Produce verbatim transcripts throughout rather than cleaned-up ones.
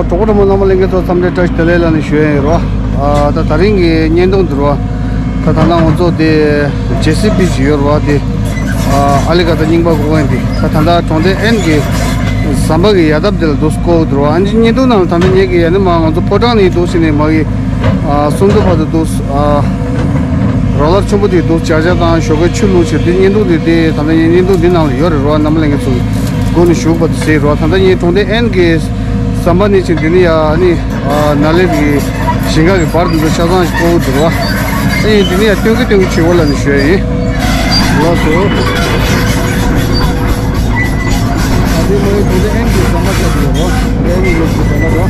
གྲོགས་པོ་གྲོགས་མོ་རྣམ་པ་ལྷན་རྒྱས་ཚོ་འཚམས་འདྲི་བཀྲ་ཤིས་བདེ་ལེགས་ལབ་ནས་ཞུ་ཡ་ཡིན་རོ། ཨ་ད་ད་རིང་གི་བརྙན་ཐུང་འདི་རོ། ད་ད་ལྟ་ང་ཚོ་དེ་ཇེ་སི་བི་ཞིག་ཡོད་རོ་དེ། ཨ་ལི་ཀ་ད་རྙིང་པ་བཀོག་ཡིན་དེ། ད་ད་ལྟ་གྲོང་སྡེ་ཨེན་གི་ཟམ་པ་གི་ཡ་འདབས་དེ་ལ་འདུག་བཀོག་འདུག་རོ། ཨ་ནི་བརྙན་ཐུང་ནང་ལ་ད་ལྟ་ངེད་ཀྱི་ཡ་ནི་མ་ང་ཚོ་ཕོ་བྲང་ནས་འདུག་ཟེར་ནས་མ་གི་ཨ་སུམ་མདོ་བར་དུ་འདུག་ཨ་རོ་ལར་ཆེན་པོ་དེ་འདུག་ཅར་ཅར་དང་ཞོགས་ཀའི་ཆུ་བླུགས་བྱས་དེ་བརྙན་ཐུང་དེ་དེ་ད་ལྟ་ངའི་བརྙན་ཐུང་འདི་ནང་ལ་ཡོད་རེད་རོ། རྣམ་པ་ལྷན་རྒྱས་ཚོ་སྒོ་ནས་ཞུགས་པ་དེ་ཟེར་རོ། ད་ལྟ་ངའི་གྲོང་སྡེ་ཨེན་གི་ཟམ་པ་ནས་ཕྱིན་དེ་ནི་ཡ་ཨ་ནི་ཨ་ནཱ་ལེནྡྲ་གི་ཞིང་ཁ་གི་བར་དུ་ཆ་ཚང་ཞིག་བཀོག་འདུག་རོ། ཨེ་ཡིན་དེ་ནི་ཡ་སྟོན་གི་སྟོན་གི་བྱེད་འོ་ལབ་ནས་ཞུ་ཡ་ཡིན། ལགས་སོ། ཨ་དེ་མོའི་གྲོང་སྡེ་ཨེན་གི་ཟམ་པ་ཆགས་འདུག་རོ། ཨེན་གི་ཟམ་པ་རོ།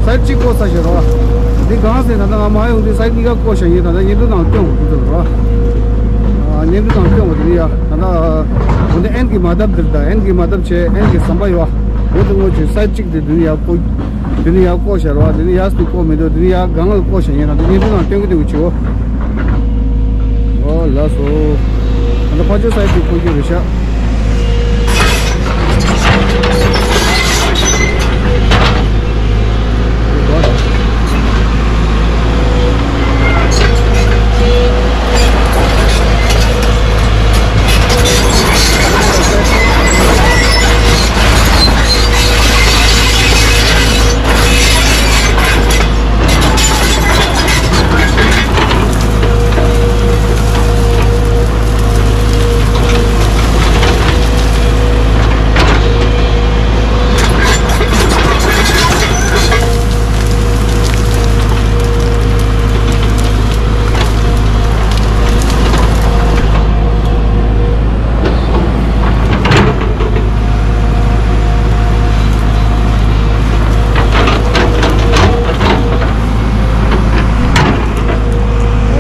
སའིཌ་གཅིག་བཀོག་ཚར་ཞེས་རོ། འདི་གང་ཟེར་ན་ད་ང་མ་ཡོང་དུས་སའིཌ་གཉིས་ཀ་བཀོག་བཞག་ཡིན། ད་ལྟ་བརྙན་ཐུང་ནང་སྟོན་འོང་གི་འདུག་རོ། ཨ་བརྙན་ཐུང་ནང་སྟོན་འོང་དེ་ནི་ཡ་ད་ལྟ་འོ་འདི་ཨེན་གི་མ་འདབ་འདིར་ད་ཨེན་གི་མ་འདབ་བྱས་ཨེན་གི་ཟམ་པ་ཡོད། འོ་དེ་ངོ་ཅིག་སའིཌ་གཅིག་དེ་འདི་ནི་ཡ་བཀོག་འདི་ནི་ཡ་བཀོག་བཞག་རོ། འདི་ནི་ཡ་སུ་བཀོག་མི་འདུག་འདི་ནི་ཡ་གང་ལ་བཀོག་བཞག་ཡིན། ད་ལྟ་བརྙན་ཐུང་ནང་སྟོན་གི་འདུག་ཅིའོ། ཨོ་ལགས་སོ། ད་ལྟ་ཕར་ཕྱོགས་སའིཌ་དེ་འཁོར་རྒྱུ་རེད་ཤག་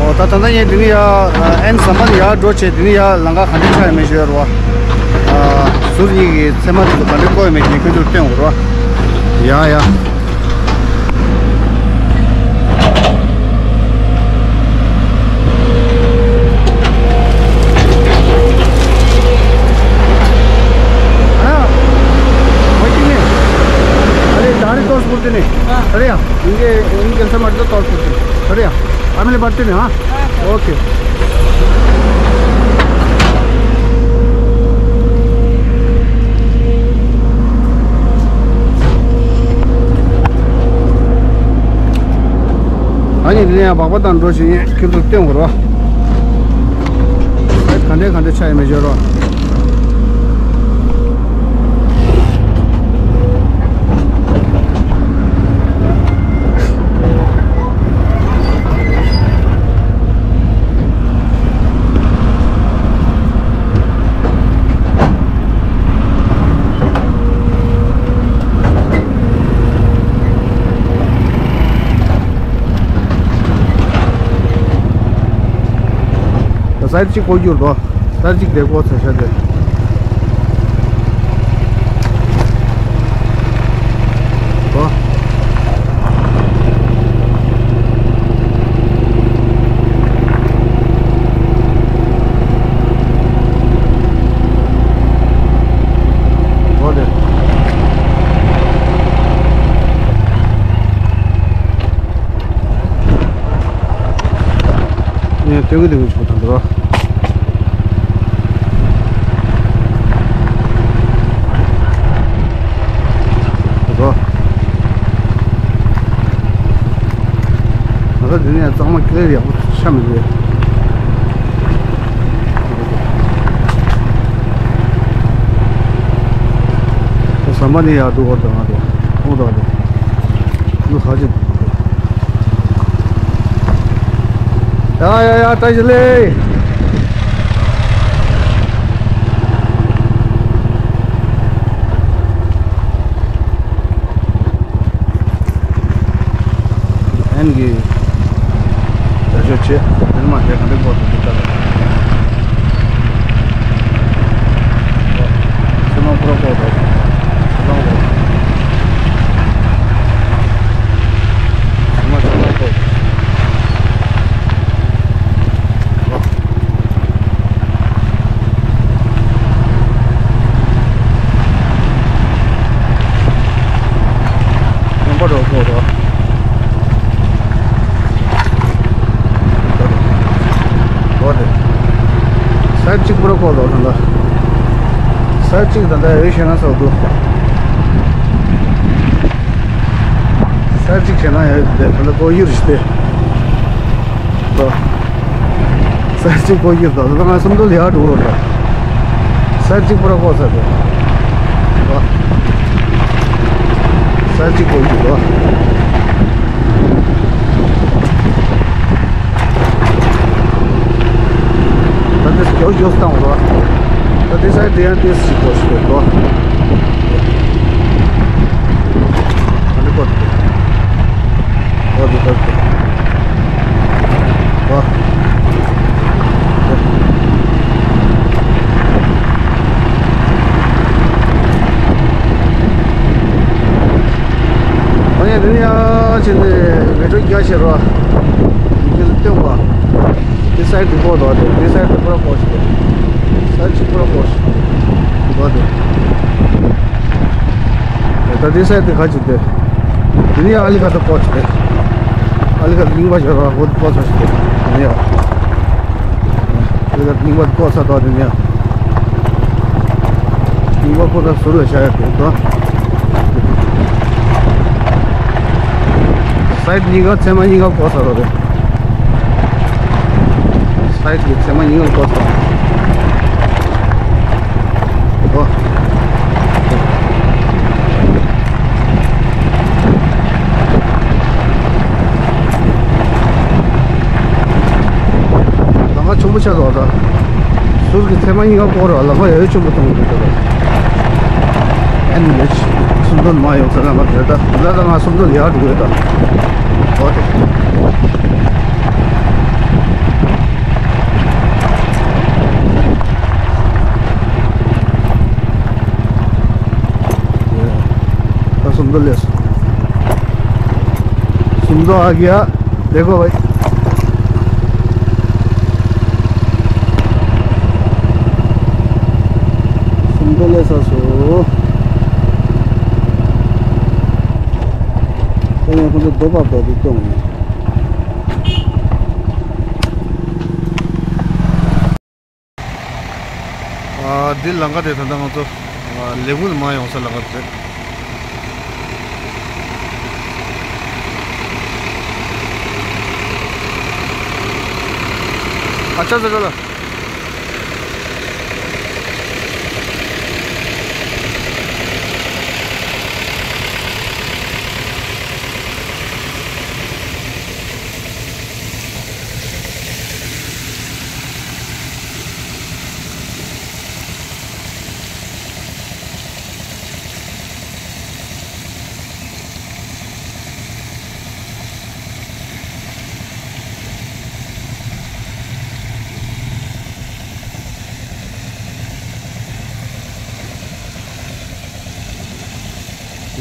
ཨོ་ད་ད་ལྟ་ངས་འདི་ནས་ཡར་ཨ་ཨེན་ཟམ་པ་ནས་ཡར་འགྲོ་བྱས། འདི་ནས་ཡར་ལམ་ཁ་ག་འདྲས་ཆགས་ཡོད་མེད་ཞུ་ཡ་རེད་བ། ཨ་ཟུར་གཉིས་ཀྱི་ཚེར་མ་དེ་ཚོ་ག་འདྲས་བཀོག་ཡོད་མེད་ཀྱི་ཁྱོད་ཚོར་སྟོན་དགོས་རེད་བ། ཡ་ཡ། हाँ, वही नहीं। अरे, दाढ़ी तो उसको देने। हाँ। अरे, इनके, इनके से मर्द तो उसको देने। अरे, आमिले बात नहीं, हाँ? हाँ, सर। ओके। ཨ་ནི་དེ་ནས་ཡང་སྦག་སྦག་བཏང་འགྲོ་བཞིན་ཡོད། ཁྱོད་ཚོ་སྟོན་དགོས་རོ། ག་འདྲས་ག་འདྲས་ཆགས་ཡོད་མེད་བརྗོད་རོགས། ད་སའིཌ་གཅིག་བཀོག་རྒྱུ་རེད་དོ། སའིཌ་གཅིག་དེ་བཀོག་ཚར་ཤག་དེ། ཨོ། ཨོ་དེ། ཡོང་གི་འདུག་ཆུ་ཐང་དུ་རོ། རོ། ང་ཚོ་འདི་ནས་གཙང་མ་ཀི་ལེར་ཡག་པོ་ཆ་མི་འདུག་ཟམ་པ་ནས་ཡར་འགྲོ་བར་དང་ང་དང་ཁོང་དང་དང་། ལུ་ཁ་ཅིག་ཡ་ཡ་ཡ། བཀྲ་ཤིས་བདེ་ལེགས། ཨན་གི་ད་ཆོས་ཆེ་དེ་མ་དེ་ག་འདྲ་གོ་དུ་དུ་ད་ལ། ཚེ་མ་ཁོ་ར་གོ་དུ་ཚེ་མ་གོ་ཚེ་མ་ཚེ་མ་གོ། རྣམ་པ་རོ་ཁོ་རོ། ཨོ་དེ། སའིཌ་གཅིག་པུ་ར་ཁོ་རོ་ཐང་ད། སའིཌ་གཅིག་ད་ད་ཡོད་ཤེས་ན་སོགས་འདུག་སའིཌ་གཅིག་བྱས་ན་ཡོད་དེ་ད་ད་ཀོ་ཡུར་ཞིག་སྟེ། ད། སའིཌ་གཅིག་ཀོ་ཡུར་ད་ད་ང་སུམ་མདོ་ལ་ཡར་འགྲོ་རོགས་ད། སའིཌ་གཅིག་པུ་ར་ཀོ་ས་དེ། ད། སའིཌ་གཅིག་ཀོ་ཡུར་ད། ད་དེ་སྐྱོ་སྐྱོ་སྟངས་རོ། ད་དེ་སའིཌ་དེ་ཡང་དེ་སི་ཀོ་ཤི་དེ་ད། ཨ་ནི་ཀོ་དེ། ཨོ་དེ་ད་དེ། ཨོ། ཨ་ནི་དེ་ནི་ཡང་ཕྱིན་ནས་མེ་ཏྲོ་བརྒྱ་བྱེད་རོགས། ཡིན་གྱི་སྟོན་པ། དེ་སའིཌ་དེ་ཀོ་དོ་དེ་དེ་སའིཌ་དེ་པུ་ར་ཀོ་ཤི་དེ། སའིཌ་གཅིག་པུ་ར་ཀོ་ཤི་དེ་དོ་དེ། ད་དེ་སའིཌ་དེ་ཁ་ཅིག་དེ། དེ་ནི་ཨ་ལི་ཁ་ད་ཀོ་ཤི་དེ། ཨ་ལི་ཁ་ད་རྙིང་པ་བྱེད་རོགས་ཀོ་ཀོ་ཤི་དེ། དེ་ནི་ཡ། ཨ་ལི་ཁ་ད་རྙིང་པ་ཀོ་ས་དོ་དེ་ནི་ཡ། རྙིང་པ་ཀོ་ད་ཟུར་ལ་བྱ་ཡ་དེ་དོ། སའིཌ་གཉིས་ཀ་ཚེར་མ་གཉིས་ཀ་ཀོ་ས་རོ་རེད། སའིཌ་གི་ཚེར་མ་གཉིས་ཀ་ཀོ་ས། ཨོ། ལམ་ཁ་ཆེན་པོ་ཆགས་འདུག་ད། ཟུར་གི་ཚེར་མ་གཉིས་ཀ་བསྐོར་བ་ལམ་ཁ་ཡ་ཡོད་ཆེན་པོ་མཐོང་གི་འདུག་ད། ཨན་ཡོད་སུམ་མདོ་མ་ཡོང་ས་ལམ་ཁ་དེ་ད་ད་ད་ང་སུམ་མདོ་ལ་ཡར་འགྲོ་གི་ཡོད་ད། ཨོ་དེ། ད་སུམ་མདོ་ལས་སོང་། སུམ་མདོ་ཨ་གི་ཡ། देखो भाई। སུམ་མདོ་ལས་སོང་། ད་ཡང་ཁོང་ཚོ་རྡོ་བབས་རྡོ་དེ་སྟོང་ནས། ཨ། འདི་ལམ་ཁ་དེ་ད་ལྟ་ང་ཚོ་ཨ་ལེ་ཝུལ་མ་ཡོང་ས་ལམ་ཁ་རེད། ཨ་ཅག་ཟེར་ག་ལ།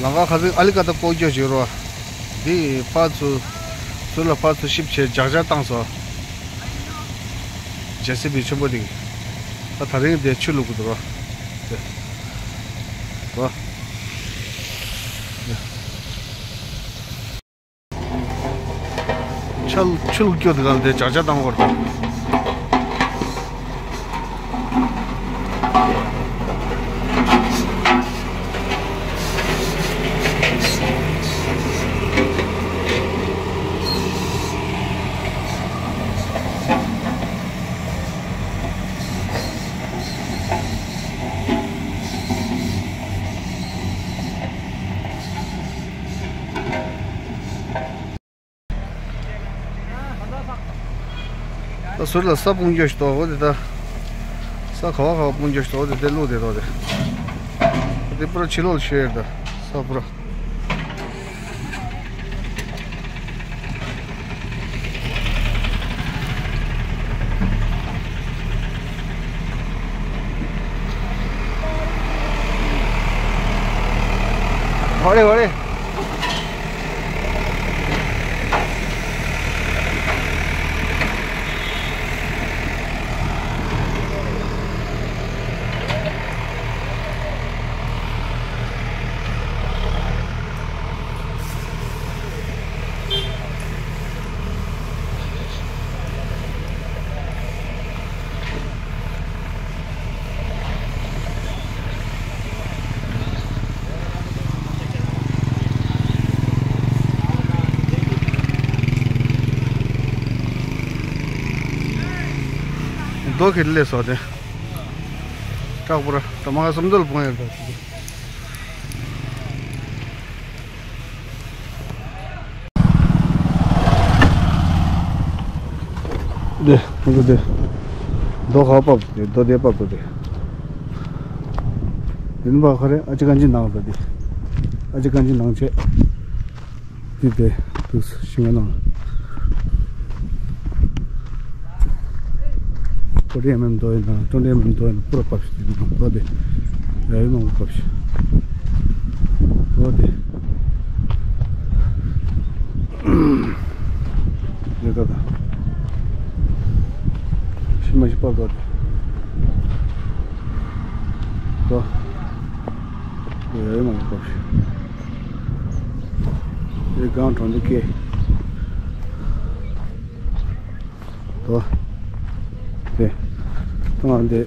ལམ་ཁ་ཁ་ཚིག་ཨ་ལི་ཀ་ད་ལྐོག་གྱོག་བྱོས་རོགས། འདི་ཕར་ཚུར་ཚུར་ལ་ཕར་ཚུར་ཤིབ་བྱས་ཇག་ཇག་བཏང་སོང་། ཇེ་སི་བི་ཆེན་པོ་འདི། ད་ད་རིང་དེ་ཆུ་བླུག་གི་འདུག་རོ། དེ། རོ། ཆུ་ཆུ་བླུག་སྐྱོ་འདི་གང་དེ་ཇག་ཇག་བཏང་བར་དང་། ད་ཟུར་ལ་ས་སྤུངས་རྒྱུ་ཞིག་འདུག་འོ་དེ་ད། ས་ག་བ་ག་བ་སྤུངས་རྒྱུ་ཞིག་འདུག་འོ་དེ་དེ་བླུགས་དེ་འདུག་དེ། དེ་པུ་ར་ཕྱི་ལོགས་ལ་ཤོད་ཡོད་ད། ས་པུ་ར། ཧོ་རེ་ཧོ་རེ། རྡོ་གི་ལས་སོ་དེ། སྐྲག་པོ་ར་དུ་མ་སུམ་མདོ་ལ་སྤུངས་ཡོད་པ། དེ་ཁོ་ཚོ་དེ། རྡོ་ཁ་བབས་དེ་རྡོ་དེ་བབས་དེ། དེ་ནི་བ་ཁ་རེ་ཨ་ཅི་གང་ཅི་ནང་དེ། ཨ་ཅི་གང་ཅི་ནང་བྱས། དེ་དེ་དུས་ཤིང་ནང་། ཀོ་རི་ཡ་མེམ་རྡོ་ཡིན་ན་ཀྲོང་ཏེ་མེམ་རྡོ་ཡིན་ན་པུ་ར་བབས་ཤིག་དེ་ནི་རྡོ་དེ། ཡ་ཡི་ནང་བབས་ཤིག་རྡོ་དེ། ལས་ཀ་དང་། ཤི་མ་ཤི་པ་དགོས་ཏེ། དོ། དོ་ཡ་ཡི་མ་དགོས་པ་ཞིག་དེ་སྒང་གྲོང་དེ་སྐད། དོ། དེ། ཐོང་དེ་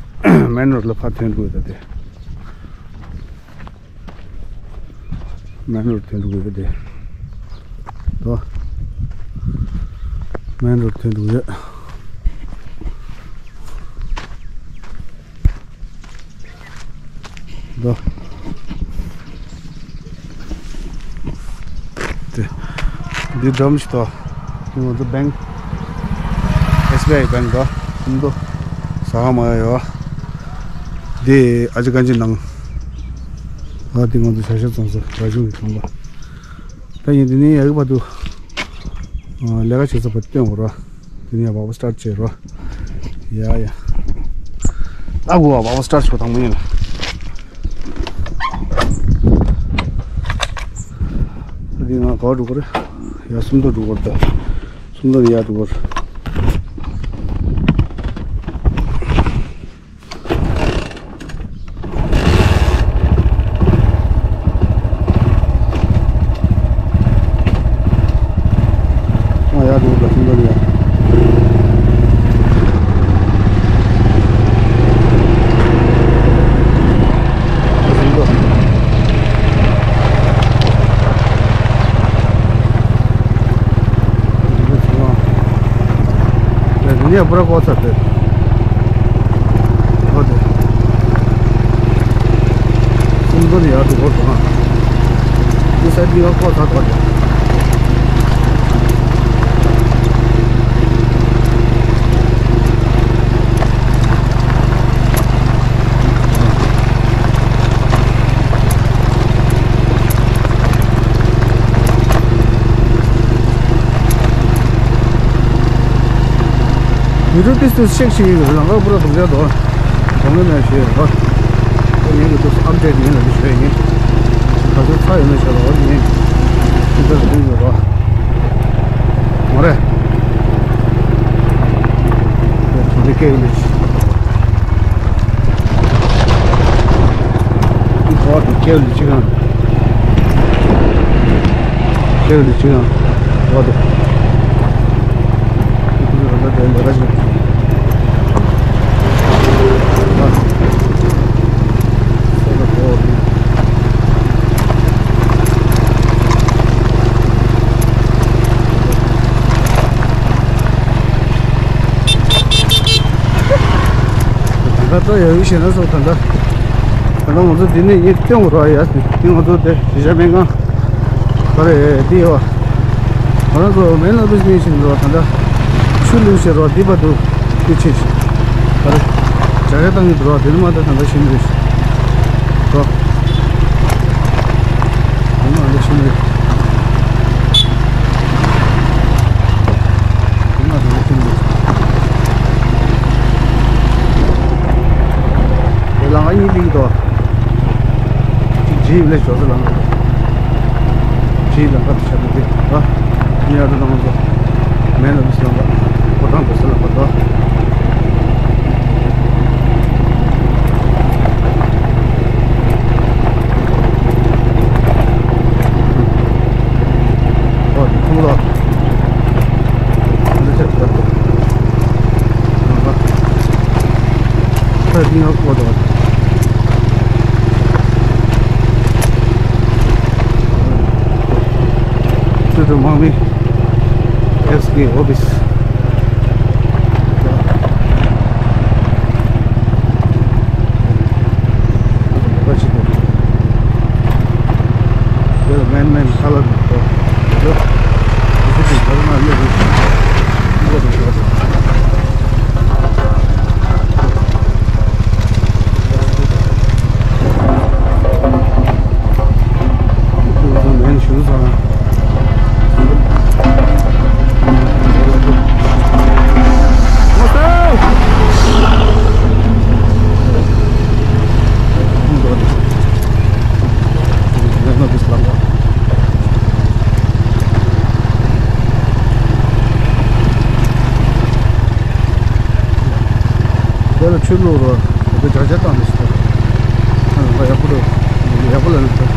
མེན་རོད་ལ་ཕར་ཐོན་འགྲོ་ཡོད་ད་དེ། མེན་རོད་ཐོན་འགྲོ་གི་ཡོད་དེ། དོ། མེན་རོད་ཐོན་འགྲོ་གི་ཡོད། དོ། དེ། འདི་འགྲམ་ཞིག་དོ། འདི་ང་ཚོ་བེང་། ཨེས་བི་ཨའི་བེང་དོ། ཨ་མདོ། ཟ་ཁང་མ་ཡོད། འདི་ཨ་ཅི་གང་ཅི་ནང་། ཨ་འདི་ང་ཚོ་བྱ་ཤ་བཙོང་ས་བྱ་ཆུང་གི་ཁང་པ། ད་ཡིན་དེ་ནས་ཡག་པ་འདུག་ལས་ཀ་བྱེད་ས་པ་སྟོན་འོ་ར། དེ་ནས་བག་པ་སི་ཊར་ཊི་བྱེད་རོ། ཡ་ཡ། ཨ་གོ་བ་བག་པ་སི་ཊར་ཊི་བྱེད་པ་དང་པོ་ཡིན་ལ། ད་དེ་ང་ག་བ་འགྲོ་གི་རེད། ཡ་སུམ་མདོ་འགྲོ་གི་རེད་ད། སུམ་མདོ་ནས་ཡར་འགྲོ་གི་རེད། ཨ་ཡར་འགྲོ་གི་རེད་སུམ་མདོ་ནས་ཡར། ངས་པུ་ར་ཀོ་ཚར་ཏེ། ཨོ་དེ། སུམ་མདོ་ནས་ཡར་འགྲོ་དགོས་སོང་ཨ། འདི་ས་འདི་བ་ཀོ་ཚར་ཏེ། མི་རུ་ཏིས་ཏིས་ཤེག་ཤེག་ཡིན་ལང་ཀ་པུ་ར་དུང་ཅག་དོ། དོང་གི་མེད་ཞེས་རོ། ངས་ཀྱི་ཏུས་ཨབ་ཌེ་ཊི་ཡིན་ལ་མི་ཤེས་ཡིན། ད་ཚོ་ཚ་ཡོད་ན་ཤ་ལ་འོ་ཡིན། ཤི་ད་དུང་ཡོད་རོ། མོ་རེ། འདི་སྐད་ཡིན་ལ་ཤི། འདི་གོ་བ་དེ་ཁྱེར་ལུས་ཅི་གང་། ཁྱེར་ལུས་ཅི་གང་། གོ་བ་དེ། འདི་ཀུ་ལུ་ར་ལ་དེ་ལ་ར་ཞིག་ད་ལྟ་ཡག་ཡོད་ཤེས་ན་སོ། ད་ལྟ་ད་ལྟ་ང་ཚོ་འདི་ནས་ཡིན་སྟོན་དགོས་ར། ཡ་འདི་ང་ཚོ་དེ་གཞིས་ཆགས་སྨན་ཁང་ག་རེ་འདི་ཡོད། ང་རང་ཚོ་མེན་ཨོ་ཕི་སི་ནས་ཕྱིན་འགྲོ། ད་ལྟ་ཆུ་བླུགས་བྱས་རོ། འདི་བར་དུ་ཆུ་ཆེ་ཞིག་ག་རེ་བྱ་རེ་བཏང་གི་འགྲོ། དེ་ནས་མ་ད་ད་ལྟ་ཕྱིན་རེད་རོ། དེ་ནས་མ་ད་ཕྱིན་རེད། དེ་ནས་མ་ད་ཕྱིན་རེད། དེ་ལ་ང་གཉིས་ལིག་དོ། གཅིག་ཇི་ཡིབ་ལས་ཞོགས་ཟེར་ལམ་ཁ། ཇི་ཡིབ་ལམ་ཁ་དུ་ཆ་དུ་དེ་ར། ཉེ་ར་དུ་ནང་ཚོ་མེན་ཨོ་ཕི་སི་ལམ་ཁ། ཕོ་བྲང་དུ་སེ་ལམ་ཁ་དོ། ཨོ་དེ་ཁུངས་ལ། འདི་ཆ་དུ་དོ། ཁ་ཉིན་ཨོ་དོ། ཀྲུའུ་ཀྲུའུ་དམག་མི་ཨེས་ཀེ་ཨོ་ཕི་སི། དེ་ལ་ཆུ་བླུགས་རོགས། དེ་ཚོ་བྱ་བྱ་བཏང་ནས་ཤི་ཐུབ། ཨ་ཡག་པོ་འདུག་ཡག་པོ་ལ་ནི་ཐུབ།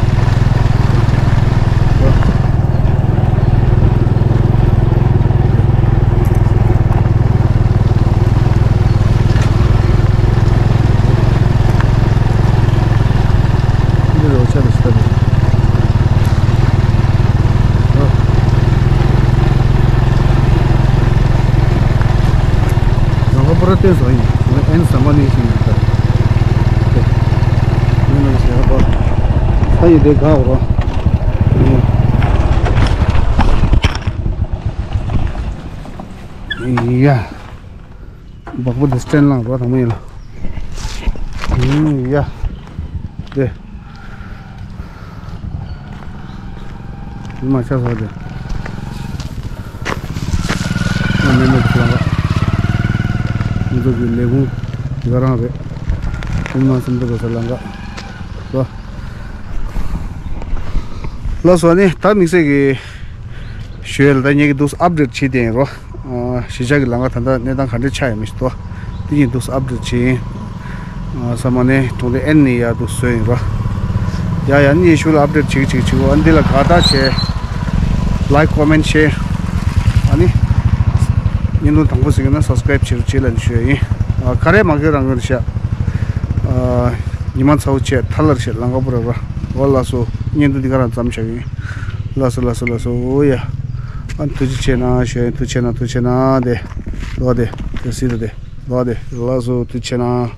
འདི་རོ་ཆ་ལ་ཤི་ཐུབ། རང་ག་པུ་ར་བསྟན་སོང་ཡིན། ཨན་ཟམ་པ་ནི་ཞིག་ཡིན་ད། མི་ནང་ཟེར་བ། ད་ཡིན་དེ་དགའ་འོ། ཡ། སྦག་སྦག་དེ་སྟན་ལངས་རོགས་དང་མོ་ཡིན་ལ། ཡ། དེ། མ་ཆགས་སོ་དེ། ང་མེད་མེད་དུ་ལངས་ཀ། ང་ཚོ་གི་ལས་ཁུངས་དེ་ག་རང་རེད། ཁྱིམ་མ་སུམ་དུ་ག་ས་ལངས་ཀ། ལོ། ལོ་སོ་ནི་ད་དམིགས་བསལ་གི་ཞོལ་ད་ཉེ་གི་འདུག་ཨབ་ཌེཊ་བྱེད་དེ་ཡིན་རོ། གཞིས་ཆགས་ཀྱི་ལམ་ཁ་ད་ལྟ་གནས་སྟངས་ག་འདྲ་ཆགས་ཡོད་མེད་ཞིག་ཏོ། དེ་ཡིན་འདུག་ཨབ་ཌེཊ་བྱེད་ཡིན། ས་མ་ནས་གྲོང་སྡེ་ཨེན་ནས་ཡར་འདུག་བཟོས་ཡིན་རོ། ཡ་ཡ་ནི་ཡེ་ཤུ་ལ་ཨབ་ཌེཊ་བྱེད་ཀྱི་བྱེད་ཀྱི་བྱེད་ཀྱི་འོ་འདི་ལ་དགའ་རྟགས་བྱས། ལའིཀ་ཀོ་མེན་ཊི་ཤེར། ཨ་ནི། བརྙན་ཐུང་དང་པོ་ཟིག་ཡིན་ན་སབ་སི་ཀ་རེབ་བྱེད་རོགས་བྱེད་ལ་ནི་ཞུ་ཡ་ཡིན། ག་རེ་མ་གི་རང་གི་ཤ། ཉི་མ་ཚ་བོ་བྱས་ཐ་ལར་བྱས་ལང་ཀ་པོ་ར་ར། འོ་ལགས་སོ། བརྙན་ཐུང་འདི་ག་རང་ཙམ་བྱ་གི་ཡིན། ལགས་སོ་ལགས་སོ་ལགས་སོ། འོ་ཡ། ཨ་ཐུགས་རྗེ་ཆེ་གནང་ཞུ་ཡིན། ཐུགས་རྗེ་ཆེ་གནང་། ཐུགས་རྗེ་ཆེ་གནང་། དེ། ལོག་དེ། དེ་སྲིད་དེ། ལོག་དེ། ལགས་སོ། ཐུགས་རྗེ་ཆེ་གནང་།